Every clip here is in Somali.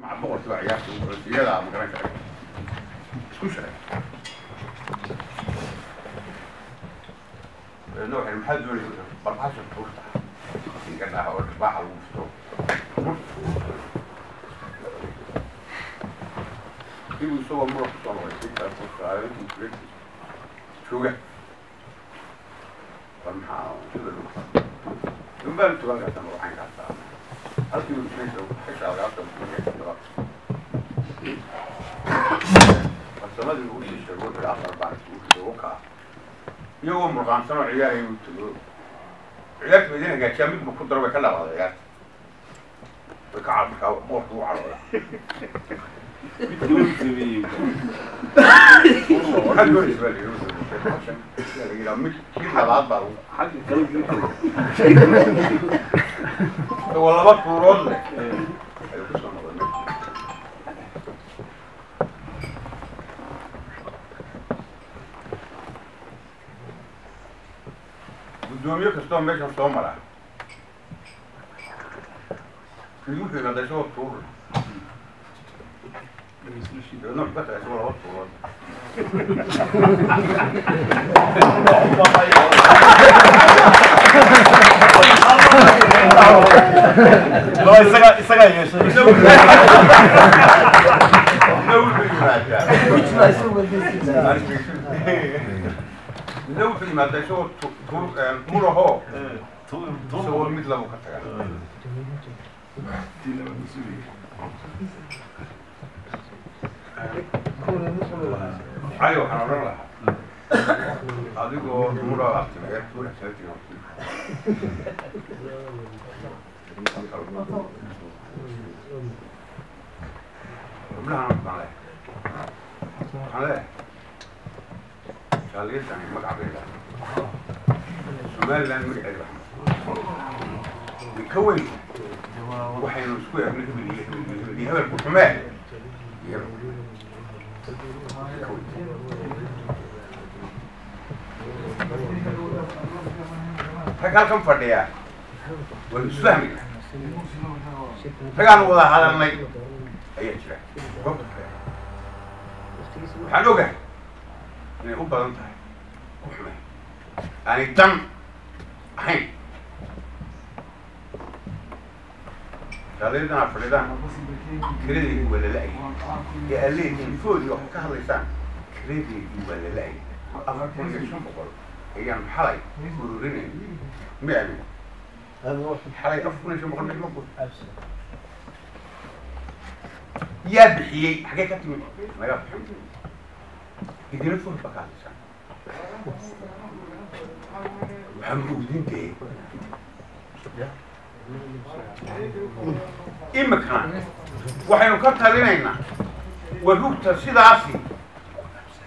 Maca boqorkii baa ciyaarta ugu horreysay, iyadaa ma garan kara isku sheegay. Dabeedna waxay maxaa doonaysa bal bahasha tuurta iga dhaha oo dhirbaaxa lagu fito. Igu isagoo mura kusoo noqday kale jooga, bal maxaa sida lagu dumbaan tuban karta magacayn kartaa halkii uu ismaysa xishaa lagaabta farsamadii ugu sii sheego. Wuxuu afar baan isugu rido wakaa iyagoo murqaansan oo ciyaaraya uu tago, ciyaarta ba idin hagaajiyaa, midba ku daro, way ka dhawaada ciyaarta, way ka markaa boqorka u cadhooda. Waxaad doonaysa baa la yidhi, mid kii labaad baa lagu isagoo laba tuurood leh ayuu kusoo noqday meesha. Guddoomiye kastoo meeshan soo mara mid wuxuu yimaadaa isagoo tuur leh, dabeedna wuxuu ka tagay isagoo laba tuurood. Isagaa yeeshay. Midna wuxuu yimaadaa, midna wuxuu yimaadaa isagoo tuur murahoo isagoo mid labu ka tagaa. Cali, waxaan odhan lahaa adigoo mura abtimeer tuura kala. Xubnahan waxaan leeyahay, jaaliyadani magac bay leedahay, Somaliland magaceeda way ka weyn. Waxaynu isku eegno hebel iyo hebel iyo hebel iyo hebel ku xumee iyo hebel ka weyn. Rag halkan fadhiya waynu isfahmayna, ragaanu wada hadalnay ayaa jira goobta fadhiya. Waxaan ogahay inay u badan tahay ku xumee aanay dan ahayn. Jaaliyadana fadhidaan kiradeedii waa la la'yay ee aad leedihiin foodii waxaad ka hadlaysaan, kiradeedii waa la la'yay. 4500 ayaan xalay ururinayna mi amigo xalay 4500 mix ma ku yaa bixiyey? Xaggee ka timid? Naga bixin idina food baa ka hadlaysaan. Waxaa ma ogdin dee imikana waxaynu ka talinaynaa warugta sidaasi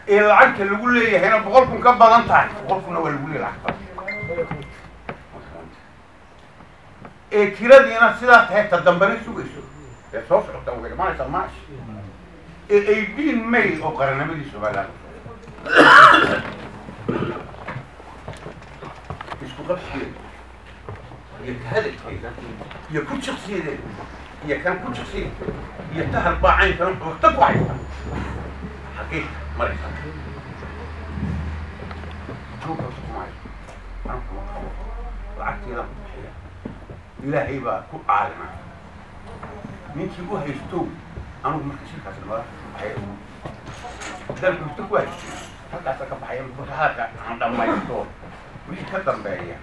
ee lacagta lagu leeyahayna 100,000 ka badan tahay, 100,000-na waa lagu leeyahay lacagta ee kiradiina sidaa tahay, ta dambena sugayso ee soo socota way imanaysaa maash ee 18 May oo qarannimadii Somaliland isku qabsigeeda iyo kahadalkeeda iyo ku jiqsiyadeeda iyo kan ku jiqsiya iyo tahal baa caynkana xuurta ku haysta xaggee maraysa. Joogka kuma haysto, anu kuma qabo, lacagteedaan ku bixiya, Ilaahay baa ku caalima ninkii u haysto. Anugu marka shirkaas nabada baxay haddaan xuurta ku haysto halkaasa ka baxaya. Marka hadalka aan dhammaysto wixii ka dambeeya.